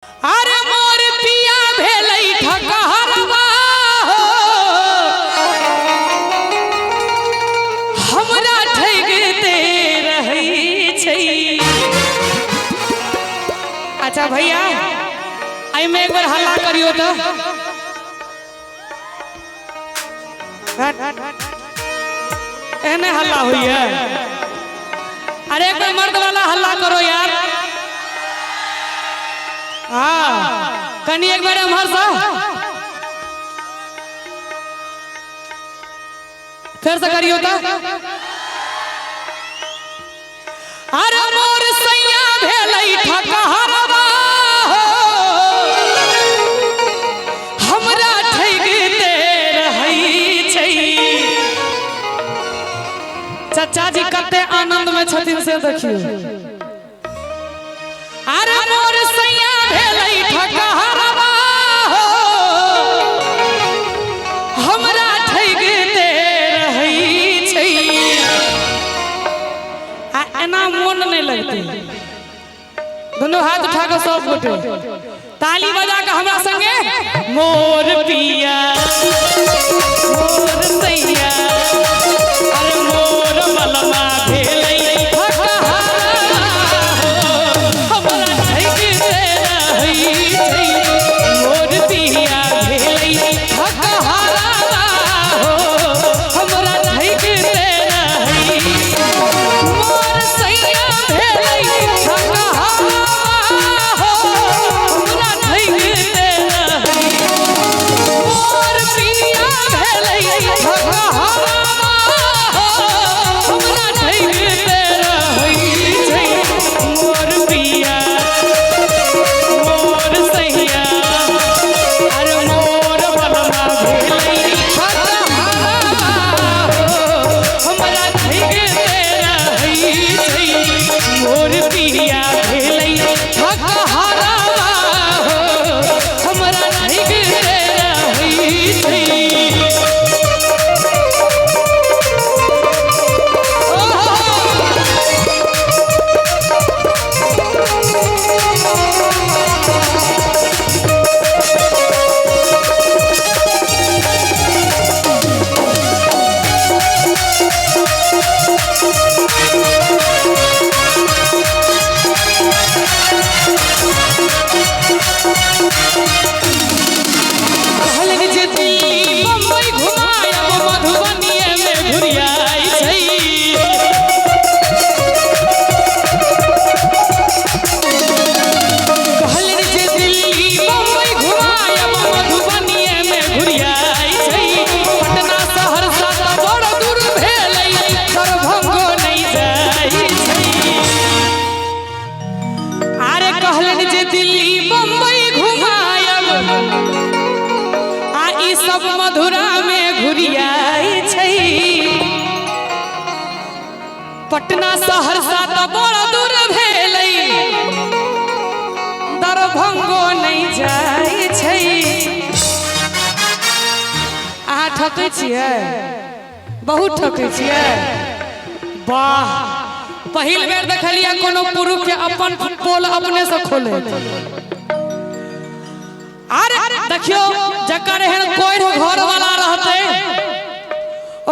अरे मोर पिया भेलै ठकहरवा हो, हमरा ठगिते रहै छै। अच्छा भैया, एहिमे एक बेर हल्ला करियो तो। एहने हल्ला होइए? अरे एक बेर मर्द वाला हल्ला करो यार। हाँ, कनी एक बार एम्हर से फिर से करियो तो। अरे मोर सैया भेलै ठकहरवा हो, हमरा ठगिते रहै छै। चाचा जी कते आनंद में छथिन से देखियो। अरे मोर सैया भेलै ठकहरवा हो, हमरा ठगिते रहै छै। आ एना मोन नहीं लगते। दोनों हाथ उठा के सब गोटे ताली बजा के हमरा संगे मोर पिया मोर सैया अरे मोर मलमा भेलै ठकहरवा हो, हमरा ठगिते रहै छै। मोर पिया भेलै ठकहरवा हो, हमरा ठगिते रहै। मोर सैया भेलै ठकहरवा हो, हमरा ठगिते रहै। मोर पिया भेलै ठकहरवा हो, हमरा ठगिते रहै छै। मोर पिया मोर सैया अरे मोर बलमा भेलै ठकहरवा हो, हमरा ठगिते रहै छै। मोर पिया भेलै ठकहरवा हो, हमरा ठगिते रहै छै। कहलनि जे दिल्ली बम्बई घुमायब मधुबनीये में घुरियाइ छै। कहलनि जे दिल्ली बम्बई घुमायब मधुबनीये में घुरियाइ छै। पटना सहरसा तऽ बड़ दूर भेलै, दरभंगो नहि जाइ छै। अरे कहलनि जे दिल्ली बम्बई घुमायब आ ई सब मधुरा में घुरियाइ छै। पटना सहरसा तऽ बड़ दूर भेलै, दरभंगो नहि जाइ छै। अहाँ ठकै छियै? बहुत ठकै छियै। वाह, पहिल बेर देखलियै कोनो पुरुष के अपन पोल अपने से खोले। अरे देखियो, जकर एहन कोई घर वाला रहते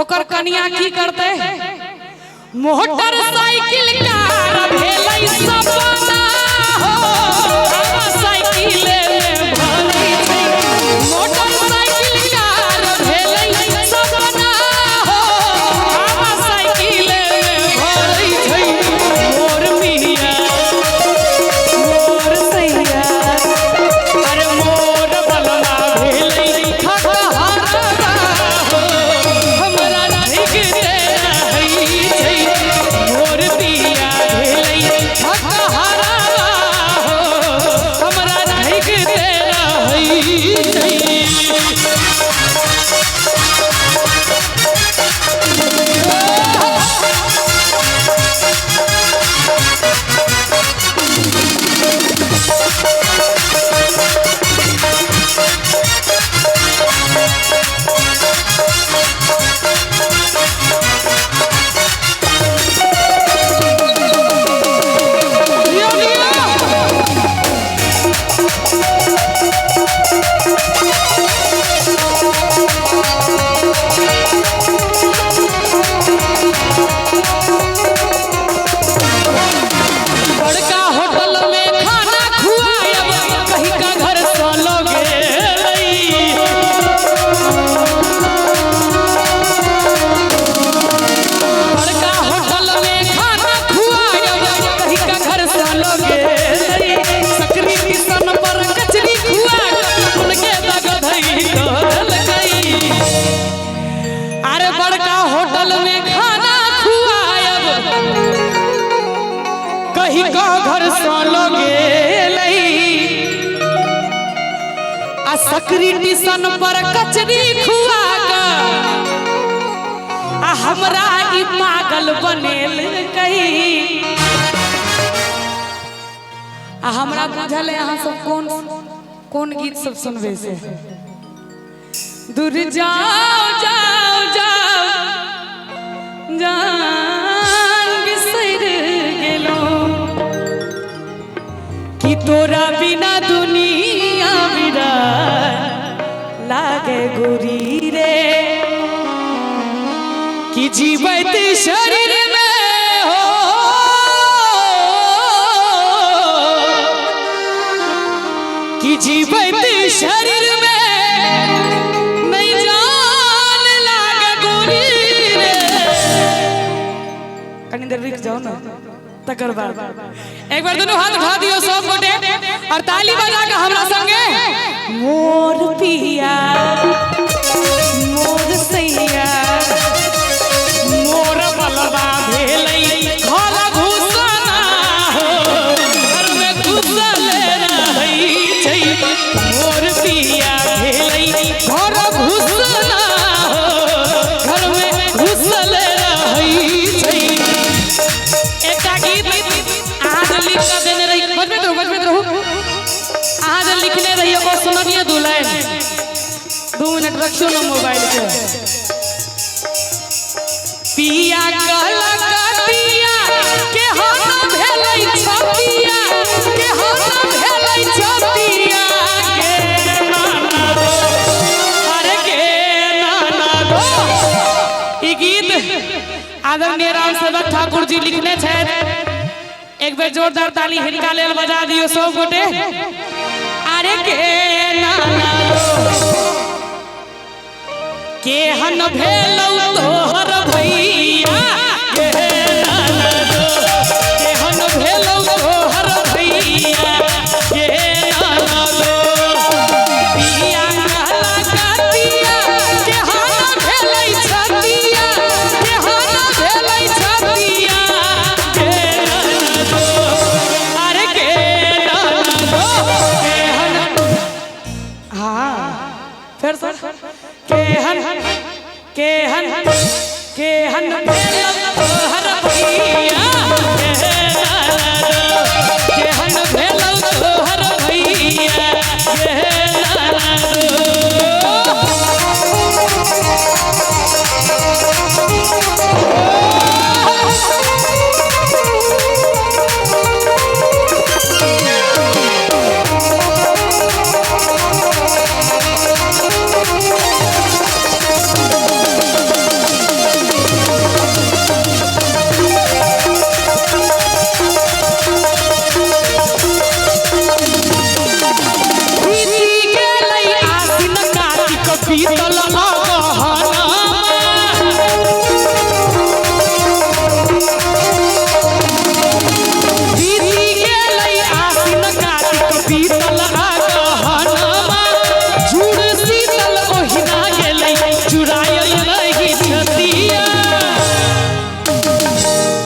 ओकर कनिया की करते? मोटरसाइकिल कार भेलै सपना हो, हवा साइकिले में भरै छै। मोटरसाइकिल कार भेलै सपना हो, हवा साइकिले में भरै छै। मोर पिया मोर सैया अरे मोर बलमा भेलै ठकहरवा हो, हमरा ठगिते रहै छै। मोर पिया भेलै ठकहरवा बड़का होटल में खाना खुआयब कहीं का घर से लगे। बड़का होटल में खाना खुआयब कहीं का घर से लगे। सकरी किसन पर कचरी खुआ उनके दगधई करल गई। अरे बड़का होटल में खाना खुआयब कहीं का घर से लगे। आ सकरी टिसन पर कचरी खुआ के आ हमरा ई पागल बनेल कही। आ हमरा बुझल है अहाँ सब कौन कौन गीत सब सुनबे से। दूर जाओ जाओ जाओ जान बिसर गेलो कि तोरा बिना दुनिया बिरा लागे गोरी रे कि जीवत शरीर में हो कि जीवत शरीर में नहीं जान लागे गोरी रे। कनी देर रुक जाओ ना तकर बाद एक बार दोनों हाथ उठा दियो सब गोटे और ताली बजा के हमरा संगे मोर पिया मोर सैया मोर बलवा भेलै घर घुसना हो घर में घुसल रहै छै। मोर पिया भेलै घर घुसना हो घर में घुसल रहै छै। एकटा गीत अहाँ जे लिख कऽ देने रही, बजबैत रहू बजबैत रहू, अहाँ जे लिखने रही ओकर सुनलियै 2 लाइन। 2 मिनट रखियौ ने मोबाइल के। पिया कलकतिया के हन भेलै छतिया के हन भेलै छतिया के नाना गो अरे के नाना गो। ई गीत आदरणीय राम सेवक ठाकुर जी लिखने छथि। एक बेर जोरदार ताली हिनका लेल बजा दियौ सब गोटे। अरे के नाना गो केहन भेलौ तोहर भैया के नाना गो केहन भेलौ तोहर भैया के नाना गो। पिया कलकतिया केहन भेलै छतिया केहन भेलै छतिया के नाना गो अरे के नाना गो केहन। हाँ फिर सर केहन केहन केहन भेलौ